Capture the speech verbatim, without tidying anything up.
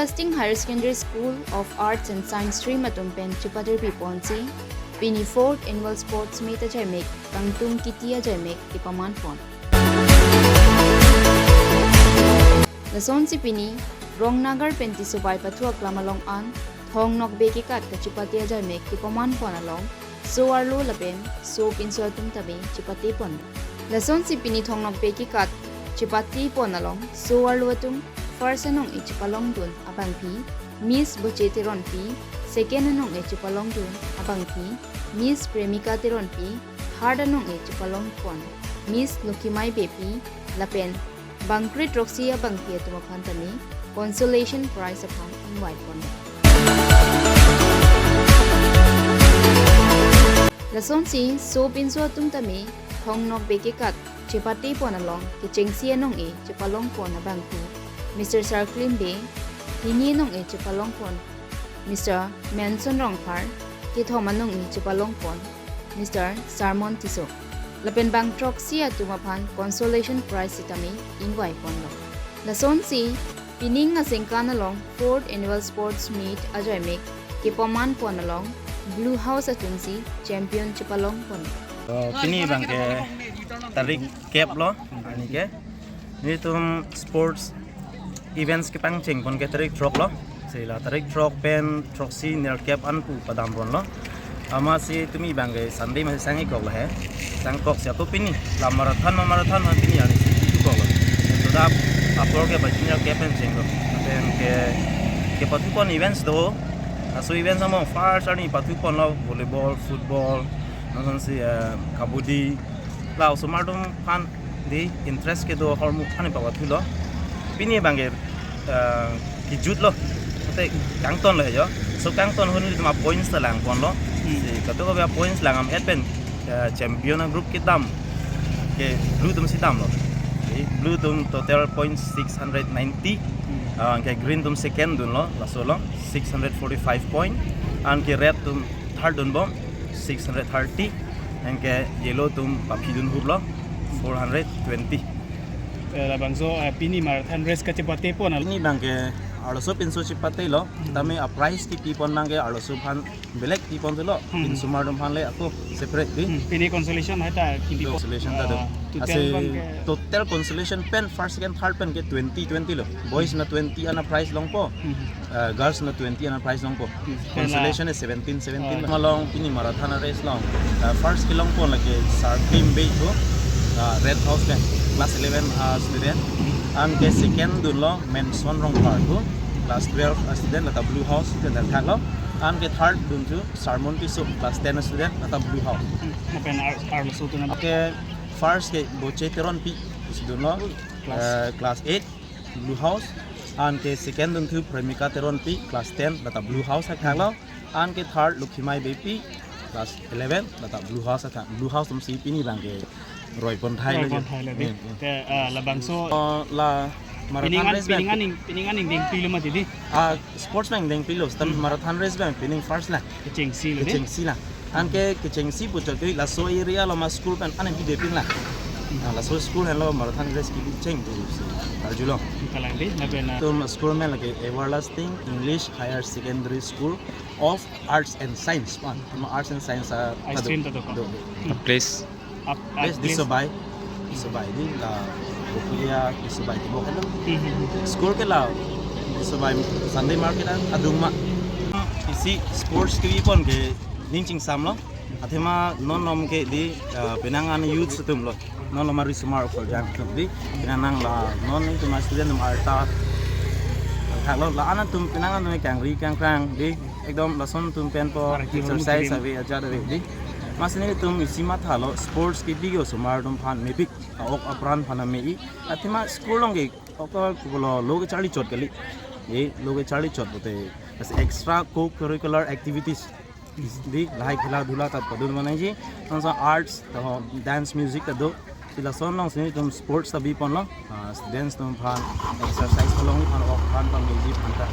Sting Higher Secondary School of Arts and Science stream atum pen chipatirpi ponsi, pini fourth annual sports meet ajaimek, Kangtung Kiti ajaimek kepaman pon. Lasonsi pini Rongnagar pen Tisobai pathu aklam along an Thong Nokbe kekat kachipate ajaimek kepaman pon along so-arlo lapen sopinso atum tame chipate pon. Lasonsi pini Thong Nokbe kekat chipate pon along so-arlo atum first anong-e chipalong dun abangpi Miss Boche Teronpi, second anong-e chipalong dun abangpi Miss Premika Teronpi, third anong-e chipalong pon Miss Lokimai Beypi, lapen bangkre throksi abangpi atum aphan tame consolation prize aphan ingvai pon. Lasonsi sopinso atum tame Thong Nokbe kekat chipate pon along kechengsi anong-e chipalong pon abangpi Mister Sarklim Bey, hini anong-e chipalong pon Mister Menson Rongphar, kethom anong-e chipalong pon Mister Sarmon Tisso. Lapen bang throksi atum aphan consolation prize sitame ingvai ponlo. Lasonsi pining aningkan along fourth annual sports meet ajaimek kepaman pon along Blue House atumsi champion chipalong pon. Oh, pini abangke tarik kep lo, ani ke. Nelitum sports events kepangcheng pon ke tarik throk lo. Si la tarik throk pen throksi nerkep an pu padam ponlo. Amatsi tumi abangke Sunday masi sang-ikok lo he. Sangkok si ako pini. La marathon ma marathon ma pini ani si ikok lo. Toda apor ke bajinner kep pen chenglo. Pen ke, kepathu pon events do. Laso events amo first ani pathu ponlo volleyball, football, lasonsi, eh, kabaddi. La osomar atum aphan di interest kedo ahormu ani papathulo. Pini abangke, eh, kejut lo. Ate kangton lo he jo. So kangton ahut nelitum points ta lang ponlo. Hmm. Si kadokave points lang am et pen, eh, champion agroup kedam ke blue atum si damlo. Si blue atum total points six hundred ninety. Hmm. Ah, ke green atum second dunlo, laso lo six hundred forty-five point. Anke red atum third dunbom six hundred thirty. Anke yellow atum paphi dun hurlo four hundred twenty. Eh, labangso, eh, pini marathon race kachipate pon al- Pini abangke arloso pinso chipate lo, Hmm. tame a prize kepi pon abangke arloso aphan belek pi pon thulo, Hmm. pinsomar atum aphan le ako separate di. Hmm, pini consolation hai ta kepi pon. Consolation ta do. Ah, total Asi abangke total consolation pen first, second, third pen ke twenty twenty lo. Boys na twenty ana prize longpo. Hmm. Uh, girls na twenty ana prize longpo. Hmm. Consolation e seventeen seventeen. Oh. Malong pini marathon race along, uh, first kelong pon lake Sarklim Bey pu, uh, Red House pen, class eleven, uh, student. Anke second dunlo Menson Rongphar pu, class twelve, uh, student, lata Blue House student thaklo. Anke third dun thu Sarmon Tisso, class ten student, lata Blue House. Hmm, lapen ar-, arloso atum na? Anke first ke Boche Teronpi, isi dunlo, Class. uh, class eight, Blue House. Anke second dun thu Premika Teronpi, class ten, lata Blue House thaklo. Anke third Lokimai Beypi, class eleven, lata Blue House thak. Blue House atumsi pini abangke roi pon thai Roi lo pon je. thai lo di. Hmm, hmm. Te, ah, labangso Oh, la marathon pining an, race pining abang. an ing, pining an ingdeng pilo mati di. Ah, sports abang ingdeng pilo, seta Hmm. marathon race abang pining first la. Kechengsi lo di. Kechengsi la. Anke kechengsi puchot ke laso area lo ma school pen ane bidepin la. Ah, laso school henlo marathon race kebi cheng pusi arjulo. Kalang di, lapen na. Atum school amen lake Everlasting English Higher Secondary School of Arts and Science. Wan, atum Arts and Science, ah, Ice cream ta do. Do, do. Hmm. Place. Ap-, Place ap-, Tisobai. Tisobai di la Bokulia Tisobai di bok lo. Hmm, hmm, hmm. School ke la Tisobai Sunday market an adung ma. Isi sports kepi pon ke ning chingsam lo. Athema non nom ke di, ah, penang an youth atum lo. Non lo ma risomar ukur jang atum di. Penang nang la non nelitum student atum arta thaklo, la-an atum penang an atum kangri kangkrang di. Ekdom lason atum pen po Arki exercise hormu ave ajat ave di. Amatsi nelitum isi mathalo sports kebi ke osomar atum aphan mepik, a-ok apran aphan mei. Athema school along ke ok ko lo lo kecharli chot kali. Ye lo kecharli chot pute as extra co-curricular activities di lahai khela dhula ta padun ma nangji. Nangsa arts ta ho, dance music ta do. Si lason alongsi nelitum sports ta bi ponlo. Ah, students atum aphan exercise along aphan ok aphan pamiji aphan ta.